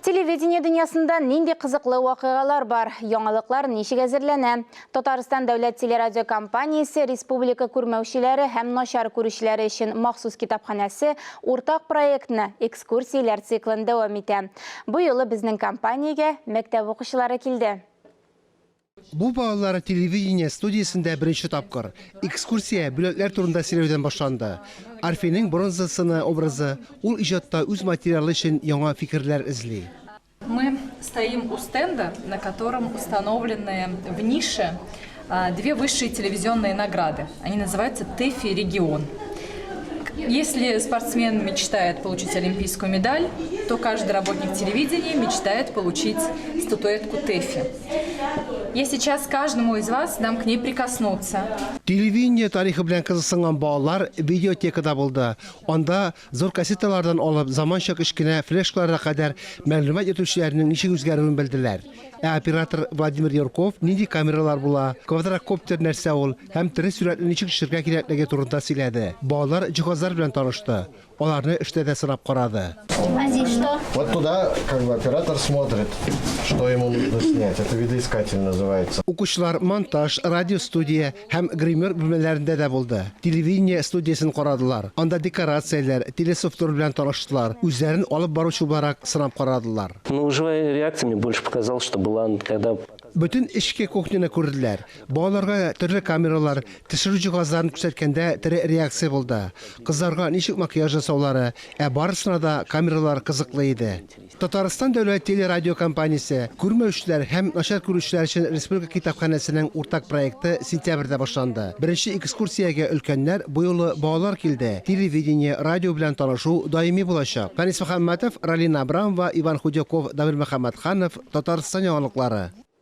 Телевидение дөньясында нинди кызыклы вакыйгалар бар? Яңалыклар ничек әзерләнә? Татарстан дәүләт телерадиокомпаниясе республика күрмәүчеләре һәм начар күрүчеләре өчен махсус китапханәсе уртак проектны, экскурсияләр циклын дәвам итә. Бу юлы безнең компаниягә мәктәп укучылары килде. Бу балалар телевидение студиясендә беренче тапкыр. Экскурсия бүләкләр турында сөйләүдән башланды. Орфейның бронза сыны образы, ул иҗатта үз материалы өчен яңа фикерләр эзли. Мы стоим у стенда, на котором установлены в нише две высшие телевизионные награды. Они называются ТЭФИ Регион. Если спортсмен мечтает получить олимпийскую медаль, то каждый работник телевидения мечтает получить статуэтку ТЭФИ. Я сейчас каждому из вас дам к ней прикоснуться. Телевидение тарихы белән кызыксынган балалар видеотекада булды. Анда зур кассеталардан алып заманча кечкенә флешкаларга кадәр мәгълүмат йөртүчеләрнең ничек үзгәрүен белделәр. Ә оператор Владимир Юрков нинди камералар була, квадрокоптер нәрсә ул һәм тере сурәтне ничек төшерергә кирәклеге турында сөйләде. Балалар җиһазлар белән танышты, аларны эштә дә сынап карады. А здесь что? Вот туда как бы оператор смотрит, что ему нужно снять. Это видоискатель называется. Укучылар монтаж, радиостудия һәм гример бүлмәләрендә дә булды. Телевидение студиясен карадылар. Анда декорацияләр, телесуфлер белән таныштылар, үзләрен алып баручы буларак сынап карадылар. Ну, живая реакция мне больше показалось, что была, когда... Бөтен эчке кухняны күрделәр. Балаларга төрле камералар, төшерү җиһазларын күрсәткәндә тере реакция булды. Кызларга ничек макияж ясаулары, ә барысына да камералар кызыклы иде. Татарстан дәүләт телерадиокомпаниясе, күрмәүчеләр һәм начар күрүчеләр өчен республика китапханәсенең уртак проекты сентябрьдә башланды. Беренче экскурсиягә өлкәннәр, бу юлы балалар килде. Телевидение, радио белән танышу даими булачак. Фәнис Мөхәммәтов, Ралина Абрамова, Иван Худяков, Дамир Мөхәммәтханов, Татарстан яңалыклары.